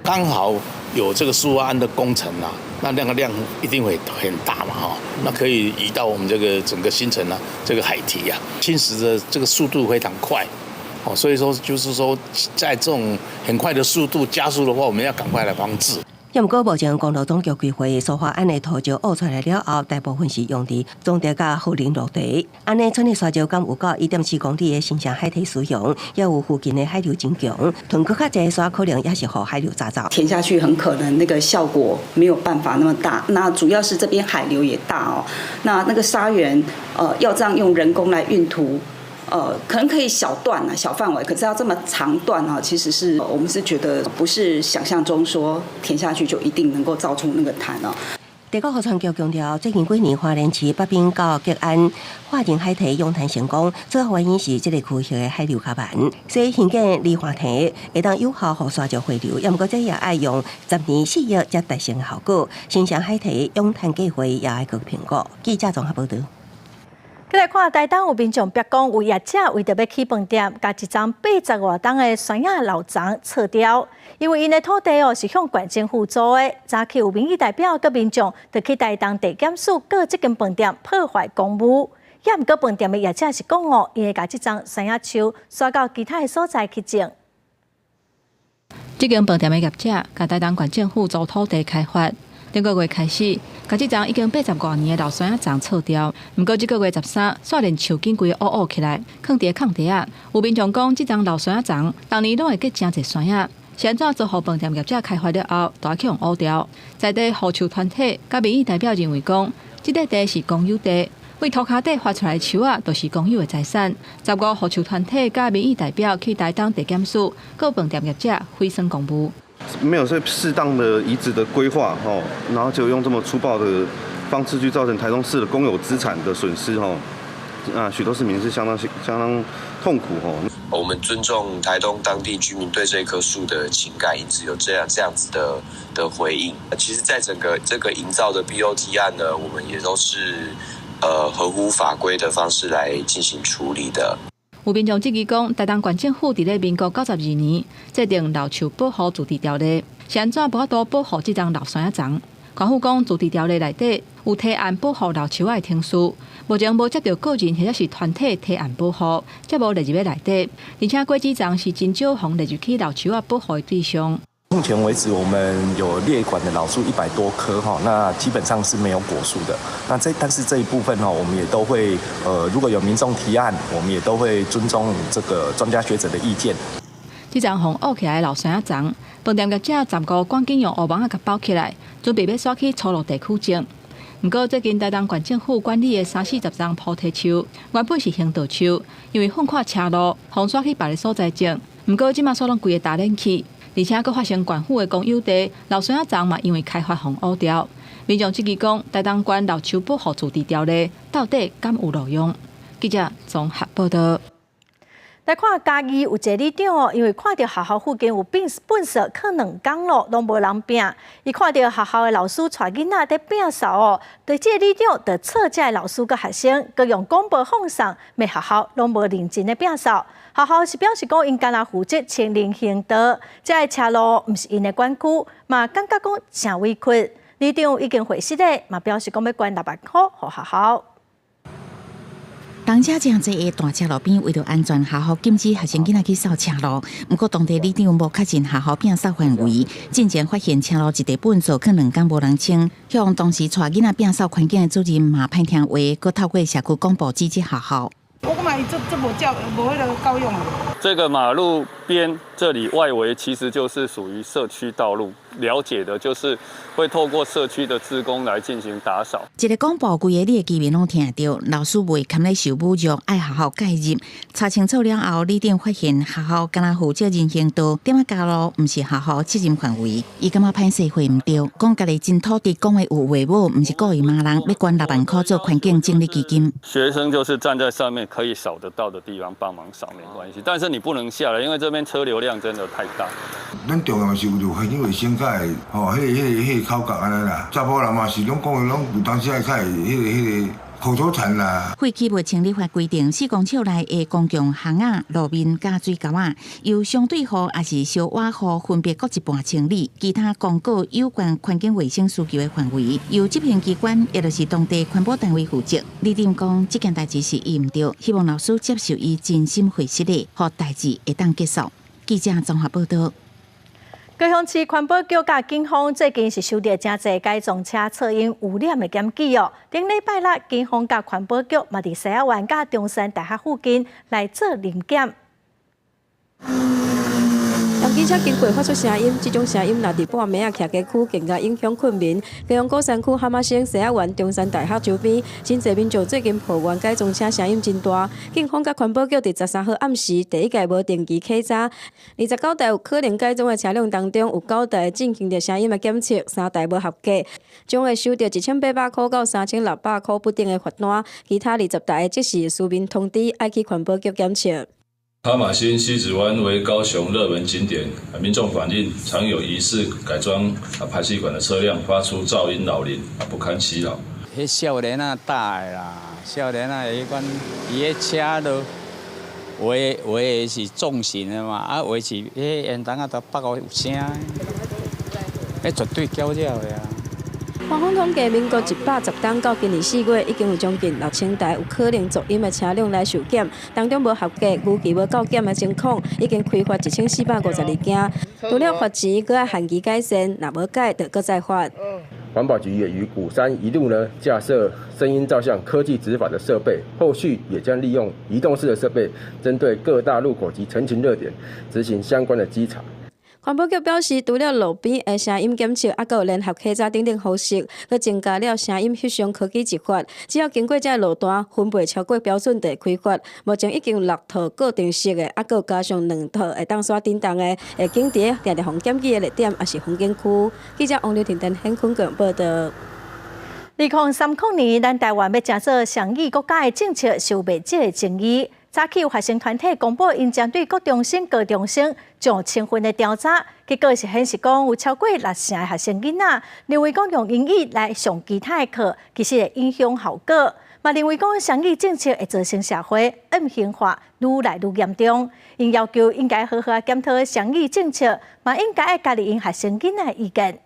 剛好有這個蘇花岸的工程啊，那個量一定會很大嘛，哈，那可以移到我們這個整個新城啊，這個海堤啊，侵蝕的這個速度非常快。哦，所以說就是說，在這種很快的速度加速的話，我們要趕快來防治。抑毋過目前公路總局規劃蘇花岸的土石挖出來了後，大部分是用佇總店佮和林陸地。按呢，賰的沙石敢有夠1.4公里的新城海堤使用，也有附近的海流真強，囤閣較濟沙可能也是予海流炸走。填下去很可能那個效果沒有辦法那麼大。那主要是這邊海流也大哦，那個沙源，要這樣用人工來運土。可能可以小段啊，小範圍，可是要這麼長段啊，其實是我們是覺得不是想象中說填下去就一定能夠造出那個灘哦。地國河川局強調，最近幾年花蓮市北濱到吉安華仁海堤養灘成功，主要原因是這个區域的海流較慢，所以興建離岸堤會當有效予沙石回流。抑毋過這也愛用10年4億才達成效果。新城海堤養灘計劃也愛閣評估。記者綜合報道。來看台東有民眾白講，有業者為著欲起飯店，共一叢80外冬的酸葉老欉切掉，因為𪜶的土地哦是向縣政府租的。早起有民意代表佮民眾，就去台東地檢署告這間飯店破壞公務。也毋過飯店的業者是講哦，𪜶會共這叢酸葉樹徙到其他的所在去種。這間飯店的業者，共台東縣政府租土地開發。頂個月開始，共這叢已經80外年的老酸葉欉切掉。毋過這個月13，煞連樹根規個烏烏起來，囥佇空地仔。有民眾講，這叢老酸葉欉，逐年攏會結誠濟酸葉。是按怎租予飯店業者開發了後，就愛去予挖掉？在地護樹團體佮民意代表認為講，這塊地是公有地，對塗跤底發出來的樹仔，就是公有的財產。15護樹團體佮民意代表去台東地檢署告飯店業者毀損公務。沒有這適當的移植的規劃，吼，然後就用這麼粗暴的方式去造成台東市的公有資產的損失，吼，啊，許多市民是相當相當痛苦，吼。我們尊重台東當地居民對這棵樹的情感，因此有這樣子的回應。其實，在整個這個營造的 BOT 案呢，我們也都是合乎法規的方式來進行處理的。有民眾質疑講，台東縣政府佇咧民國92年制定老樹保護自治條例，是按怎無法度保護這叢老酸葉欉？縣府講，自治條例內底有提案保護老樹仔的程序，目前無接著個人或者是團體提案保護，才無列入咧內底。而且果子欉是真少予列入去老樹仔保護的對象。目前為止，我們有列管的老樹100多棵哈，那基本上是沒有果樹的。那但是這一部分哈，我們也都會如果有民眾提案，我們也都會尊重這個專家學者的意見。這叢予挖起來的老酸葉欉，飯店業者15趕緊用烏網仔共包起來，準備欲徙去初鹿地區種。毋過最近台東縣政府管理的三四十叢菩提樹，原本是行道樹，因為糞闊車路，予徙去別个所在種。毋過這馬煞攏規个打亂去。而且閣發生縣府的公有地老酸葉欉嘛，因為開發予挖掉。民眾質疑講，台東縣老樹保護自治條例到底敢有路用？記者綜合報道。來看嘉義有一个里長哦，因為看著學校附近有糞圾囥2工咯，攏無人摒。伊看著學校的老師帶囡仔佇摒掃哦，對這个里長就剉這个老師佮學生，閣用廣播放送，罵學校攏無認真咧摒掃。學校是表示講，𪜶干焦負責清人行道，這个車路毋是𪜶的管區，嘛感覺講誠委屈。里長已經回實咧，嘛表示講欲捐6萬箍予學校。公車誠濟的大車路邊，為著安全，學校禁止學生囡仔去掃車路。毋過當地里長無確認學校摒掃範圍，進前發現車路一塊糞埽囥兩工無人清，向當時帶囡仔摒掃環境的主任嘛歹聽話，閣透過社區廣播指責學校。我感覺伊這無教，無彼个教養。這個馬路邊這裡外圍其實就是屬於社區道路，了解的就是會透過社區的志工來進行打掃。一個廣播，規个里的居民攏聽得著，老師袂堪咧受侮辱，愛學校介入查清楚了後，里長發現學校干焦負責人行道，埕仔加路毋是學校責任範圍，伊感覺歹勢回毋著，講家己真土直，講話有話無，毋是故意罵人，欲捐6萬箍做環境整理基金。學生就是站在上面可以掃得到的地方幫忙掃，沒關係，但是你不能下來，因為這邊車流量真的太大。咱重要是為著環境衛生較會吼，彼个口角按呢啦。查埔人嘛是攏講的攏有當時會較會彼个口頭禪啦。廢棄物清理法規定，4公尺內的公共巷仔、路面佮水溝仔，由相對戶抑是相倚戶分別各一半清理。其他公告有關環境衛生需求的範圍，由執行機關，也就是當地環保單位負責。里長講，這件代誌是伊毋對，希望老師接受伊真心回實的，予代誌會當結束。記者綜合報道。高雄市環保局佮警方最近是收著誠濟改裝車噪音污染的檢舉哦。頂禮拜六，警方佮環保局嘛佇西仔灣佮中山大學附近來做臨檢。當機車經過發出聲音，這種聲音若佇半暝仔徛街區，更加影響睏眠。高雄鼓山區哈瑪星西仔灣中山大學周邊，真濟民眾最近抱怨改裝車聲音真大。警方佮環保局佇13號暗時第一屆無定期稽查，29台有可能改裝的車輛當中，有九台進行著聲音的檢測，三台無合格，將會收著1800箍到3600箍不等的罰單。其他20台則是書面通知，愛去環保局檢測。哈瑪星西子灣為高雄熱門景點，民眾反映常有疑似改裝排氣管的車輛發出噪音擾鄰，不堪其擾。彼少年仔搭的啦，少年仔彼款，伊彼車路畫畫的是重型的嘛，啊畫是彼煙筒仔都爆予有聲，彼絕對攪擾的啊。官方統計，民國110冬到今年4月，已經有將近6000台有可能噪音的車輛來受檢，當中無合格、逾期無繳檢的情況，已經開罰1452件。除了罰錢，閣愛限期改善，若無改，就閣再罰。環保局也於鼓山一路呢架設聲音照相科技執法的設備，後續也將利用移動式的設備，針對各大路口及城群熱點執行相關的稽查。環保局表示，除了路邊的聲音檢測，猶閣有聯合稽查等等方式，閣增加了聲音翕相科技執法。只要經過這路段分貝超過標準，就會開罰。目前已經有六套固定式的，猶閣加上兩套會當徙振動的，會經佇咧定定予檢舉的熱點，抑是風景區。記者王劉婷、陳顯坤報導。2030年，咱台灣欲成做雙語國家的政策受袂少的爭議。早起有學生團體公布，𪜶針對國中生、高中生上千份的調查，結果是顯示講有超過六成的學生囡仔認為講用英語來上其他的課，其實會影響效果。嘛認為講雙語政策會造成社會暗形化愈來愈嚴重。𪜶要求應該好好檢討雙語政策，嘛應該愛加入𪜶學生囡仔的意見。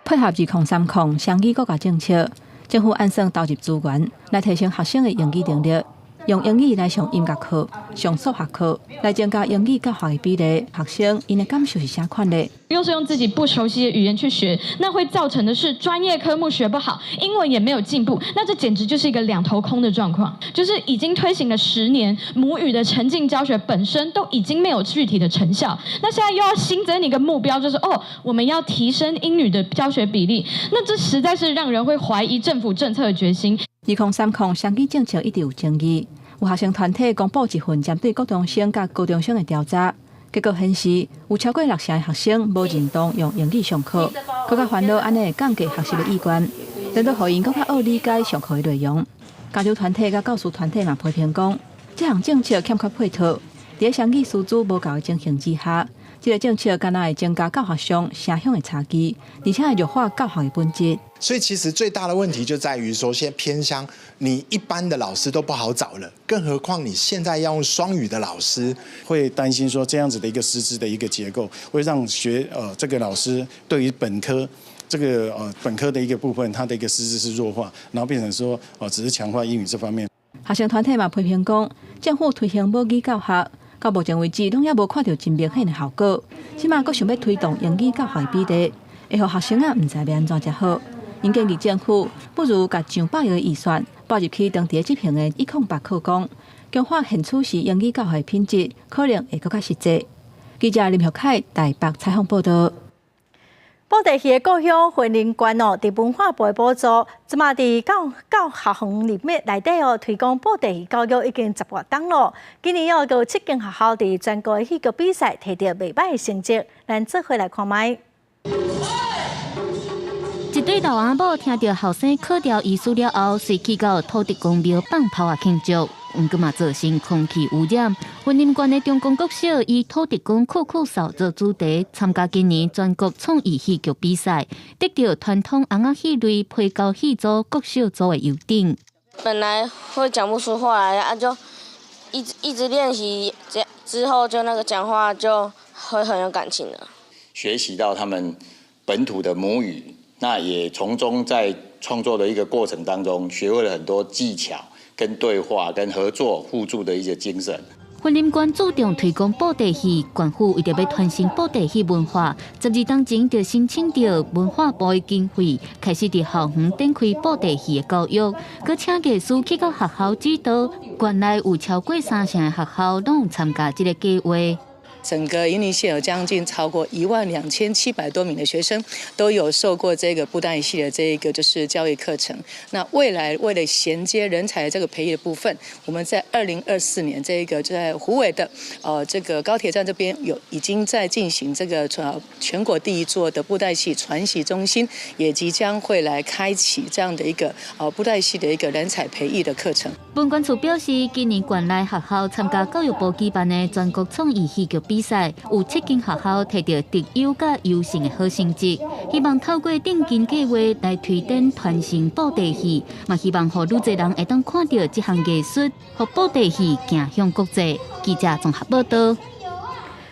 配合2030雙語國家政策，政府按算投入資源來提升學生的英語能力。用英語來上音樂課、上數學課，來增加英語教學的比例。學生𪜶的感受是啥款的？又是用自己不熟悉的語言去學，那會造成的是專業科目學不好，英文也沒有進步，那這簡直就是一個兩頭空的狀況。就是已經推行了10年，母語的沉浸教學本身都已經沒有具體的成效，那現在又要新增一個目標，就是哦，我們要提升英語的教學比例，那這實在是讓人會懷疑政府政策的決心。2030雙語政策一直有爭議，有學生團體公布一份針對國中生佮高中生的調查，結果顯示有超過六成的學生無認同用英語上課，閣較煩惱按呢會降低學習的意願，等到予𪜶閣較學理解上課的內容。家長團體佮教師團體嘛批評講，這項政策欠缺配套，佇雙語師資無夠的情形之下，這個政策敢若會增加教學上城鄉的差距，而且會弱化教學的本質。所以其實最大的問題就在於說，現在偏鄉你一般的老師都不好找了，更何況你現在要用雙語的老師，會擔心說這樣子的一個師資的一個結構，會讓這個老師對於本科這個本科的一個部分，他的一個師資是弱化，然後變成說只是強化英語這方面。學生團體嘛批評講，政府推行母語教學，到目前為止攏猶無看著真明顯的效果，這馬閣想欲推動英語教學的比例，會予學生仔毋知欲按怎才好。𪜶建議政府不如共上百億的預算撥入去當地執行的108課綱，強化現處時英語教學的品質，可能會閣較實際。記者林玉凱台北採訪報導。布袋戲的故鄉雲林縣哦，佇文化部的補助，這馬佇教教學園裡面內底哦，推廣布袋戲教育已經十外冬咯。今年哦，閣有七間學校佇全國的戲劇比賽提著袂䆀的成績，咱做伙來看覓。一對老翁某聽著後生考著醫師了後，隨去到土地公廟放炮仔慶祝，毋過嘛造成空氣污染。雲林縣的中光國小以土地公酷酷掃做主題，參加今年全國創意戲劇比賽，得著傳統尪仔戲類批膠戲組國小組的優等。本來會講不出話來，啊就一直一直練習，之後就那個講話就會很有感情了。學習到他們本土的母語。那也從中在創作的一個過程當中，學會了很多技巧、跟對話、跟合作互助的一些精神。雲林縣注重推廣布袋戲，縣府為著欲傳承布袋戲文化，12冬前就申請著文化部的經費，開始佇校園展開布袋戲的教育，閣請藝師去到學校指導。縣內有超過三成的學校攏有參加這个計畫。整個雲林縣有將近超過12700多名的學生都有受過這個布袋戲的這一個就是教育課程。那未來為了銜接人才這個培育的部分，我們在2024年這一個就在虎尾的這個高鐵站這邊有已經在進行這個全國第一座的布袋戲傳習中心，也即將會來開啟這樣的一個布袋戲的一個人才培育的課程。文管處表示，今年縣內學校參加教育部舉辦的全國創意戲劇比比賽，有七間學校提著特優佮優勝的好成績，希望透過頂金計畫來推展傳承布袋戲，嘛希望予愈濟人會當看著這項藝術，予布袋戲行向國際。記者綜合報道。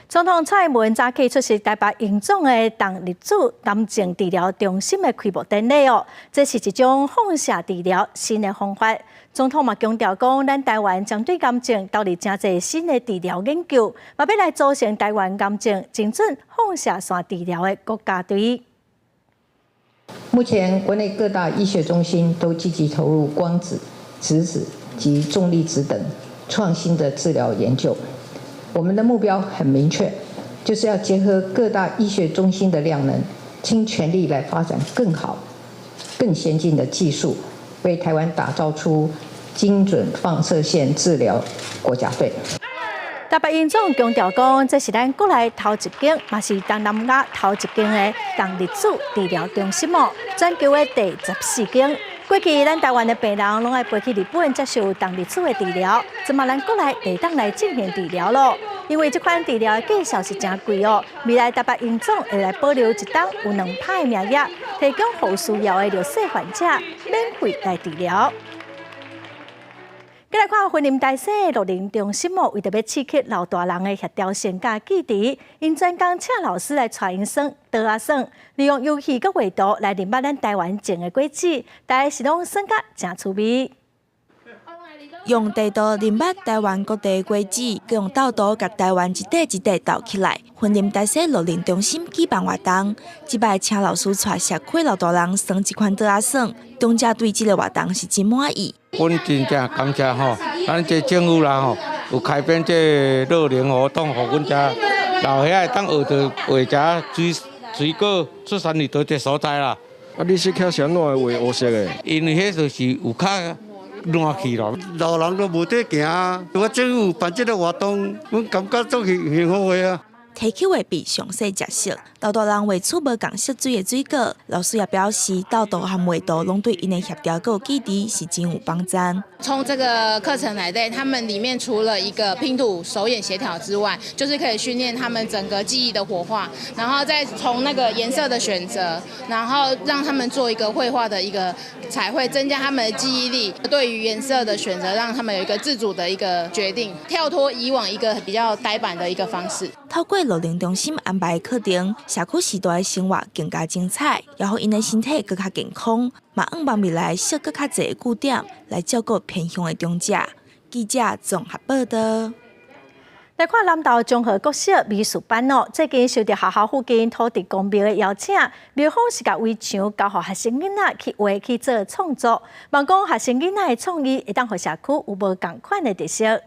總統蔡英文早起出席台北榮總的重粒子癌症治療中心的開幕典禮哦，這是一種放射治療新的方法。總統嘛強調講，咱台灣針對癌症投入誠濟新的治療研究，嘛欲來組成台灣癌症精準放射線治療的國家隊。目前國內各大醫學中心都積極投入光子、質子及重粒子等創新的治療研究。我們的目標很明確，就是要結合各大醫學中心的量能，傾全力來發展更好、更先進的技術，為台灣打造出精準放射線治療國家隊。台北榮總強調講，這是咱國內頭一間，嘛是東南亞頭一間的重粒子治療中心哦，全球的第14間。過去咱台灣的病人攏愛飛去日本接受重粒子的治療，這馬咱國內會當來進行治療囉。因為這款治療的價數是誠貴哦，未來台北榮總會來保留一檔有2%的名額，提供予需要的弱勢患者免費來治療。閣來看雲林大溪樂齡中心哦，為著欲刺激老大人的協調性佮記憶，𪜶專工請老師來帶𪜶耍桌仔耍，利用遊戲佮畫圖來認捌咱台灣種的果子，大家是攏耍甲誠趣味。用地圖認捌台灣各地果子，閣用鬥圖共台灣一塊一塊鬥起來。雲林大溪樂齡中心舉辦活動，這擺請老師帶社區老大人耍這款桌仔耍，長者對這个活動是真滿意。阮真正感謝吼，咱這政府啦吼，有開辦這樂齡活動，予阮遮老歲仔會當學著畫遮水水果出產佇佗一个所在啦。啊，你說較是按怎會畫烏色的？因為彼就是有較爛去咯。老人都無得行，如果政府辦這个活動，阮感覺足幸福的啊。提起畫筆詳細解釋，老大人畫出無仝色水的水果，老師也表示，鬥圖和畫圖攏對𪜶的協調佮記憶是真有幫助。從這個課程來對，他們裡面除了一個拼圖手眼協調之外，就是可以訓練他們整個記憶的活化，然後再從那個顏色的選擇，然後讓他們做一個繪畫的一個彩繪，增加他們的記憶力。對於顏色的選擇，讓他們有一個自主的一個決定，跳脫以往一個比較呆板的一個方式。透過樂齡中心安排課程，社區時代的生活更加精彩，也予𪜶的身體閣較健康，嘛向望未來設閣較濟據點來照顧偏鄉的長者。記者綜合報道。來看南投中和國小美術班哦，最近受著學校附近土地公廟的邀請，廟方是共圍牆交予學生囡仔去畫去做創作，望講學生囡仔的創意會當予社區有無仝款的特色。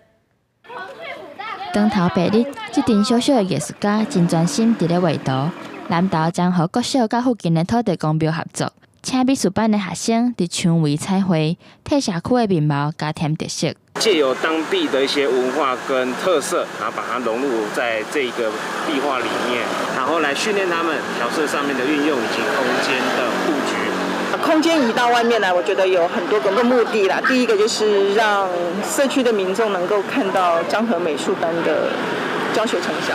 光頭白日，這陣小小的藝術家真專心佇咧畫圖。南投中和國小佮附近的土地公廟合作，請美術班的學生佇牆圍彩繪，替社區的面貌加添特色。藉由當地的一些文化跟特色，然後把它融入在這個壁畫裡面，然後來訓練他們調色上面的運用以及空間的佈局。空間移到外面來，我覺得有很多個目的啦。第一個就是讓社區的民眾能夠看到漳和美術班的教學成效。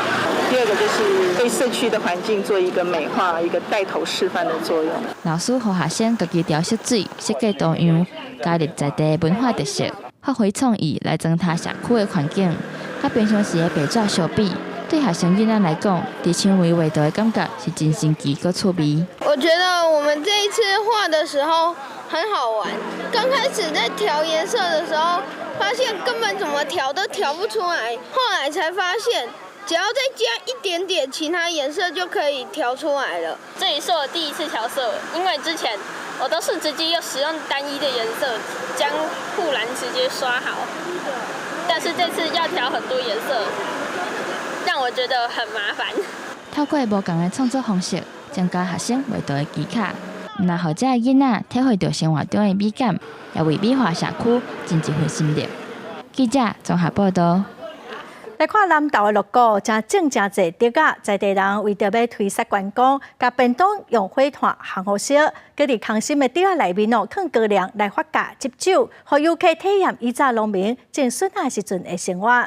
第二個就是對社區的環境做一個美化、一個帶頭示範的作用。老師予學生家己調色水、設計圖樣，加入在地文化特色，發揮創意來增添社區的環境。佮平常時的白紙相比，對學生囡仔來講，佇牆圍畫圖的感覺是真神奇閣趣味。我覺得我們這一次畫的時候很好玩。剛開始在調顏色的時候，發現根本怎麼調都調不出來，後來才發現，只要再加一點點其他顏色就可以調出來了。這也是我第一次調色，因為之前我都是直接要使用單一的顏色將護欄直接刷好，但是這次要調很多顏色，讓我覺得很麻煩。透過無仝的創作方式，增加學生畫圖的技巧，毋但予遮的囡仔體會著生活中的美感，也為美化社區盡一份心力。記者綜合報道。來看南投的鹿谷，正種誠濟竹仔，在地人為著欲推捒觀光，共便當用火炭烘予燒，閣佇空心的竹仔內面哦，囥高粱來發酵接酒，予遊客體驗以早農民種筍仔時陣的生活。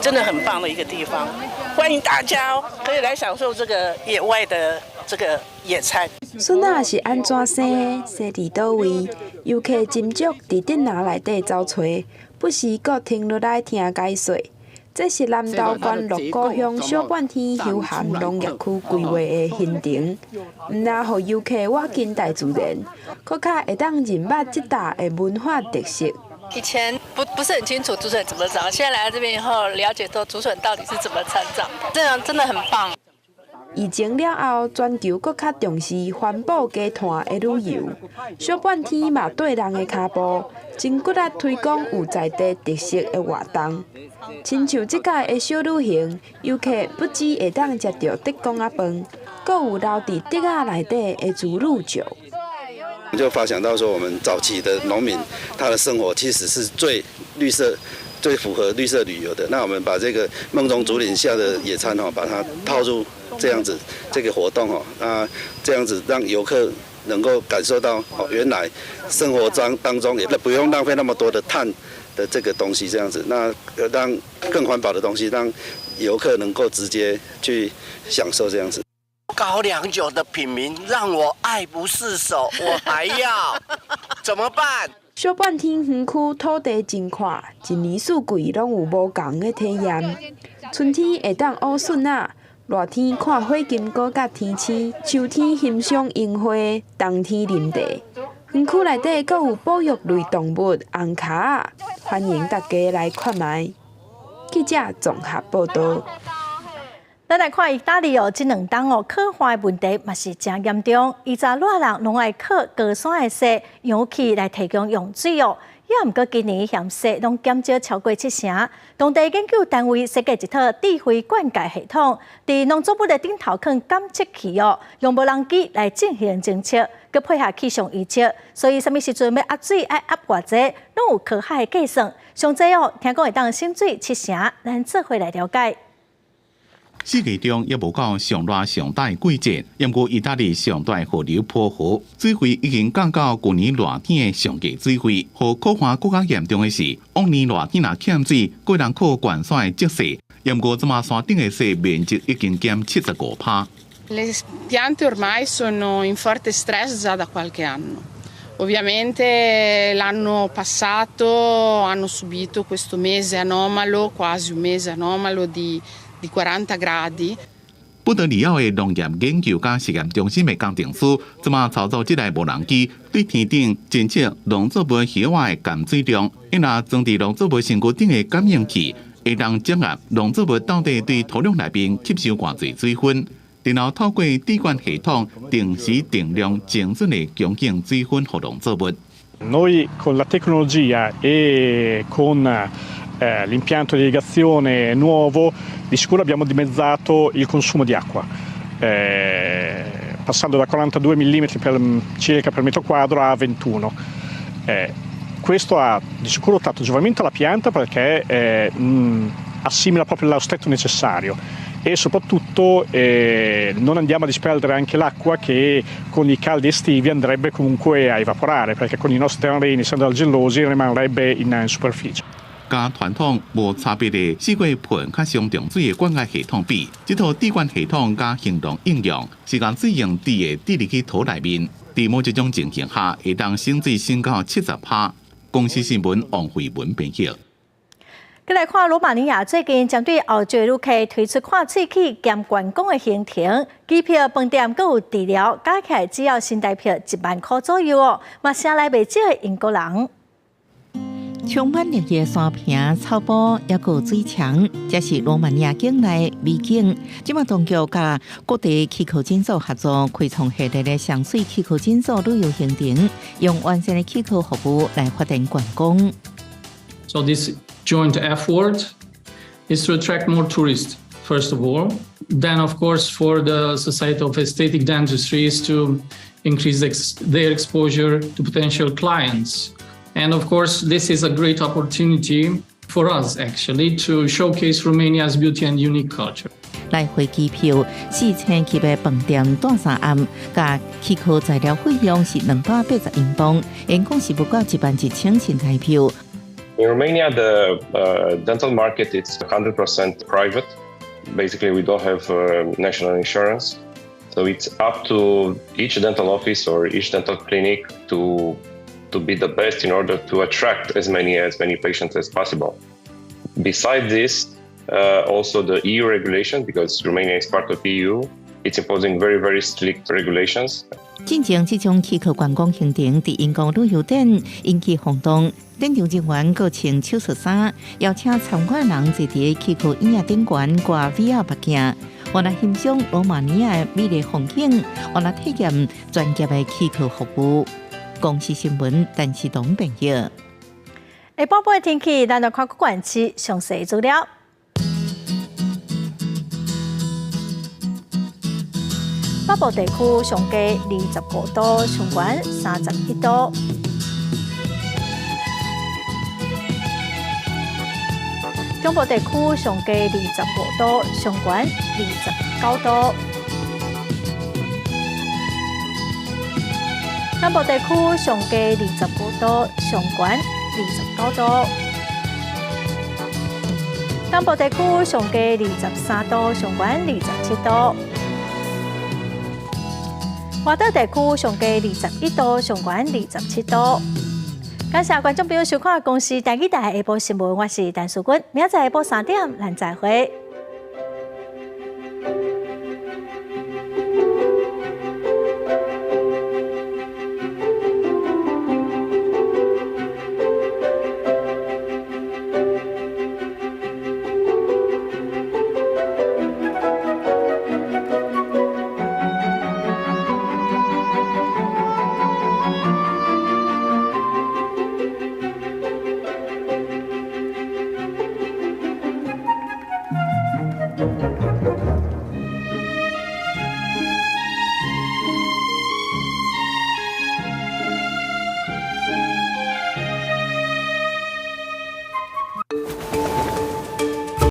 真的很棒的一個地方，歡迎大家可以來享受這個野外的這個野餐。筍仔是按怎生的？生佇佗位？遊客斟酌佇竹籃內底走揣，不時閣停落來聽解說。這是南投縣鹿谷鄉小半天休閒農業區規劃的行程，毋但予遊客倚近大自然，閣較會當認捌這搭的文化特色。以前不是很清楚竹筍怎麼長，現在來到這邊以後，了解到竹筍到底是怎麼成長，這樣真的很棒。疫情了後，全球閣較重視環保低碳的旅遊，小半天嘛綴人的跤步，真骨力推廣有在地特色的活動。親像這擺的小旅行，遊客不只會當食著竹公仔飯，閣有留佇竹仔內底的竹乳酒。就發想到說，我們早期的農民，他的生活其實是最綠色、最符合綠色旅遊的。那我們把這個夢中竹林下的野餐哦，把它套入這樣子這個活動哦，那這樣子讓遊客能夠感受到哦，原來生活中當中也不用浪費那麼多的碳的這個東西，這樣子，那讓更環保的東西，讓遊客能夠直接去享受這樣子。高粱酒的品名讓我愛不釋手，我還要怎麼辦？小半天園區土地真闊，一年四季攏有無仝的體驗。春天會當挖筍仔，熱天看火金姑佮天星，秋天欣賞櫻花，冬天啉茶。園區內底閣有保育類動物紅跤仔，歡迎大家來看覓。記者綜合報道。咱來看意大利哦，這兩冬哦，洘旱的問題嘛是誠嚴重。以前熱人攏愛靠高山的雪融去來提供用水哦。也毋過今年嫌雪攏減少超過七成。當地研究單位設計一套智慧灌溉系統，佇農作物的頂頭囥感測器哦，用無人機來進行偵測，閣配合氣象預測，所以啥物時陣欲壓水愛壓偌濟，攏有科學的計算。上濟哦，聽講會當省水七成，咱做伙來了解。世界中猶無到上熱上大的季節，毋過意大利上大河流波河水位已經降到舊年熱天的上低水位。予洘旱閣較嚴重的是，往年熱天若欠水，個人靠懸山的積雪，毋過這馬山頂的雪面積已經減75%。 Le piante ormai sono in forte stress già da qualche anno. Ovviamente l'anno passato hanno subito questo mese anomalo, quasi un mese anomalo di 40 gradi。不得里奧的農業研究佮實驗中心的工程師，這馬操作這台無人機，對天頂偵測農作物葉仔的含水量，伊若裝佇農作物身軀頂的感應器，會當掌握農作物到底對土壤內面吸收偌濟水分，然後透過滴灌系統定時定量精準的供應水分予農作物。 Noi con la tecnologia e con l'impianto di irrigazione nuovo di sicuro abbiamo dimezzato il consumo di acqua, passando da 42 mm circa per metro quadro a 21. Questo ha di sicuro dato giovamento alla pianta perché assimila proprio lo stretto necessario e soprattutto non andiamo a disperdere anche l'acqua che con i caldi estivi andrebbe comunque a evaporare, perché con i nostri terreni, essendo argillosi, rimarrebbe in superficie. 佮傳統無差別的四季噴較相重水的灌溉系統比，這套滴灌系統佮行動應用，是將水用滴的滴入去土內面，佇某一種情形下，會當省水省到70%。公視新聞王慧文編譯。閣來看羅馬尼亞最近針對歐洲旅客推出看喙齒兼觀光的行程，機票、飯店閣有治療，加起來只要新台幣1萬箍左右哦，嘛晟來袂少的英國人。充滿綠意的山坪、草坡，猶閣有水牆，這是羅馬尼亞境內美景。這馬當局佮各地齒科診所合作，開創系列的雙水齒科診所旅遊行程，用完善的齒科服務來發展觀光。 So this joint effort is to attract more tourists, first of all. Then, of course, for the Society of Aesthetic Dentistry is to increase their exposure to potential clients. And of course, this is a great opportunity for us actually to showcase Romania's beauty and unique culture. 來回機票4000級的飯店蹛三暗，佮齒科治療費用是280英鎊，總共是無到1萬1千新台幣。In Romania, the dental market is 100% private. Basically, we don't have national insurance. So it's up to each dental office or each dental clinic to be the best in order to attract as many patients as possible. Besides this, also the EU regulation, because Romania is part of EU, it's imposing very, very strict regulations. 進前這種齒科觀光行程佇英國旅遊展引起轟動，展場人員閣穿手術衫，邀請參觀人坐佇齒科椅仔頂懸掛 VR 目鏡，予人欣賞羅馬尼亞的美麗風景，予人體驗專業的齒科服務。公視新聞陳世東編譯。下晡晡的天氣，咱來看各縣市詳細資料。北部地區上低25度，上懸31度。中部地區上低25度，上懸29度。南部地區上低25度，上懸29度。東部地區上低23度，上懸27度。外島地區上低21度，上懸27度。感謝觀眾朋友收看公視台語台下晡新聞，我是陳淑君，明仔載下晡3點，咱再會。